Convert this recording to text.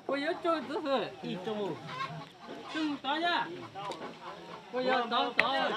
Puas yuav tsaug txiv hwm? Tsaug tod yaj. Puas yuav tod tod?